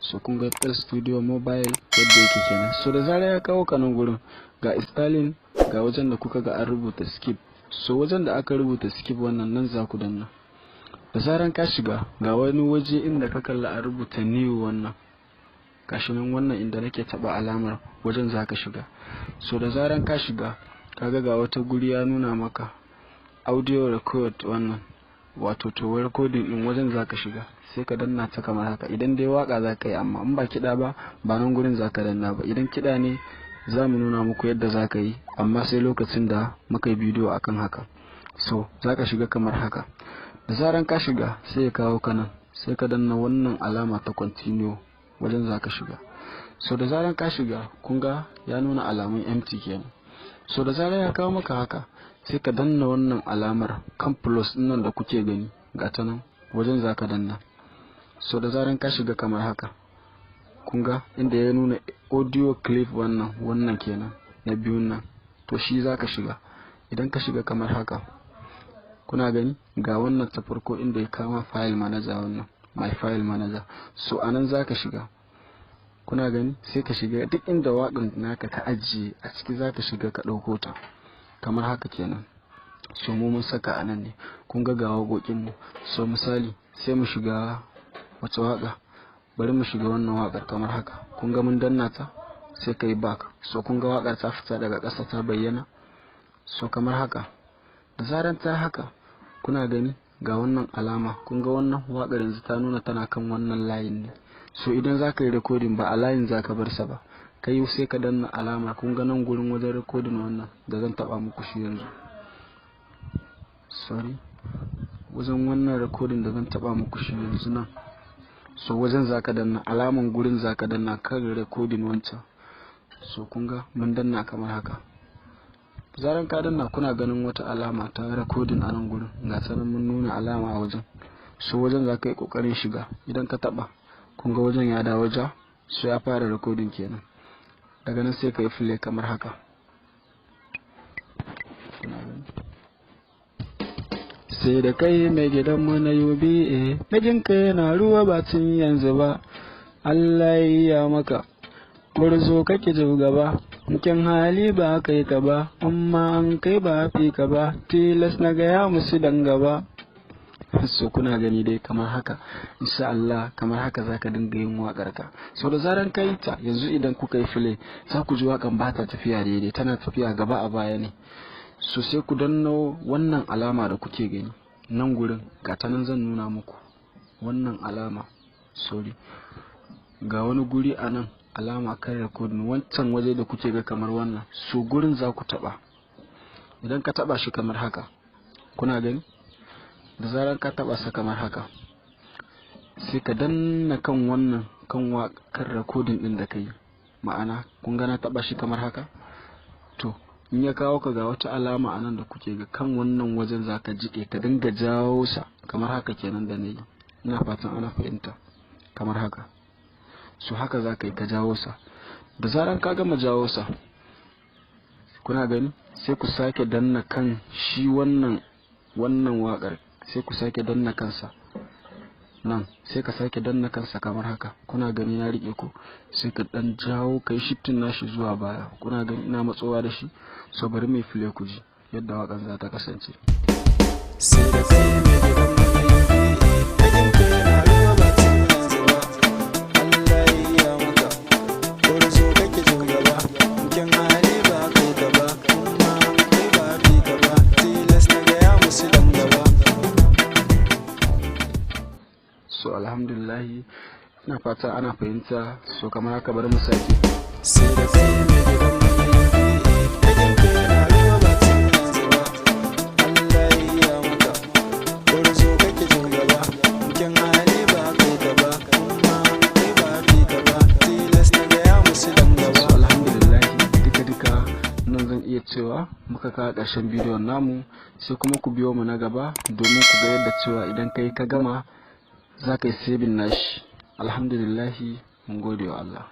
So kun ga FL Studio Mobile yadda yake kenan. So da zarar ya kawo ka nan gurin, ga installing, ga wajen da kuka ga an rubuta skip. So wajen da aka rubuta skip wannan, nan za ku danna. Da zaran ka shiga, ga wani waje inda ka kalla an rubuta new wannan, gashi nan, wannan inda nake taba alamar wajen za ka shiga. So da zaran ka shiga, kaga ga wata guri ya nuna maka audio record wannan, wato to recording din wajen za ka shiga, sai ka danna ta kamar haka, idan dai waka za ka yi. Amma in ba kiɗa ba, ba nan gurin za ka danna ba. Idan kiɗa ne, za mu nuna muku yadda za ka yi, amma sai lokacin da muka yi bidiyo akan haka. So za ka shiga kamar haka. Da zaran ka shiga, sai ya kawo ka nan, sai ka danna wannan alama ta continue, wajen za ka shiga. So da zaran ka shiga, kun ga ya nuna alamun empty kenan. So da zaran ya kawo maka haka, sai ka danna wannan alamar kan plus nan da kuke gani, ga ta nan, wajen za ka danna. So da zaran ka shiga kamar haka, kun ga inda ya nuna audio clip wannan, wannan kenan na biyun nan, to shi za ka shiga. Idan ka shiga kamar haka, kuna gani ga wannan ta farko inda ya kama file manager wannan, my file manager. So anan za ka shiga, kuna gani, sai ka shiga duk inda waƙan naka ka ajiye a ciki, za ka shiga ka ɗauko ta kamar haka kenan. So mu mun saka a nan ne, kun ga ga waƙoƙin mu. So misali, sai mu shiga wace waƙa? Bari mu shiga wannan waƙar kamar haka. Kun ga mun danna ta, sai ka yi back. So kun ga waƙar ta fita daga ƙasa, ta bayyana. So kamar haka, da zaran ta haka, kuna gani ga wannan alama, kun ga wannan waƙar yanzu ta nuna tana kan wannan layin ne. So idan za ka yi recording, ba a layin za ka bar sa ba, ka yi sai ka danna alama. Kun ga nan gurin wajen recording wannan da zan taba muku shi yanzu, sorry, wajen wannan recording da zan taba muku shi yanzu nan. So wajen za ka danna, alaman gurin za ka danna kan recording wancan. So kun ga mun danna kamar haka. Zaran ka danna, kuna ganin wata alama ta recording a nan gurin, ga ta nan mun nuna alama a wajen. So wajen za ka yi kokarin shiga. Idan ka taba, kun ga wajen ya dawo ja, so ya fara recording kenan. Daga nan sai ka yi play kamar haka. Kuna gani, sai da kai mai gidanmu na UBA, mijinka yana ruwa ba tun yanzu ba. Allah ya maka gwarzo, kake gaba kin hali ba kai ka ba, amma an kai ba fi ka ba, tilas na gaya musu dan gaba. So kuna gani dai kamar haka, insha Allah kamar haka zaka dinga yin waƙar ka. So da zaran ka yi ta yanzu, idan kuka yi play, za ku ji waƙan ba ta tafiya daidai, tana tafiya gaba a baya ne. So sai ku danno wannan alama da kuke gani nan gurin, ga ta nan zan nuna muku wannan alama, sorry, ga wani guri a nan, alama kan recording wancan waje da kuke ga kamar wannan. So gurin za ku taba. Idan ka taba shi kamar haka, kuna gani, da zarar ka taba sa kamar haka, sai ka danna kan wannan kan recording din da ka yi. Ma'ana, kun ga na taba shi kamar haka. To in ya kawo ka, ga wata alama a nan da kuke ga kan wannan wajen, za ka jike ka dinga jawo sa kamar haka kenan da na yi. Ina fatan ana fahimta, kamar haka. So haka za ka yi ka jawo sa. Da zarar ka gama jawo sa, kuna gani, sai ku sake danna kan shi wannan waƙar, sai ku sake danna kansa nan, sai ka sake danna kansa kamar haka. Kuna gani na rike ku, sai ka dan jawo, kai shifting nashi zuwa baya. Kuna gani ina matsowa da shi. So bari mai play ku ji yadda waƙar za ta kasance. Sai da kai mai gidan mu na UBA, mijinka yana ruwa ba tun yanzu ba. Allah ya maka gwarzo, kake shugaba kin hali ba kai ka ba, amma kai ba fi ka ba, tilas na gaya musu dan gaba. So alhamdulillahi, ina fata ana fahimta. So kamar haka, bari mu sake. Sai da kai mai gidan mu na UBA, mijinka yana ruwa ba tun yanzu ba. Allah ya maka gwarzo, kake shugaba kin hali ba kai ka ba, amma kai ba fi ka ba, tilas na gaya musu dan gaba. So alhamdulillahi, duka duka nan zan iya cewa muka kawo ƙarshen bidiyon namu. Sai kuma ku biyo mu na gaba domin ku ga yadda cewa idan kai ka gama, za ka yi saving nashi. Alhamdulillahi, mun gode wa Allah.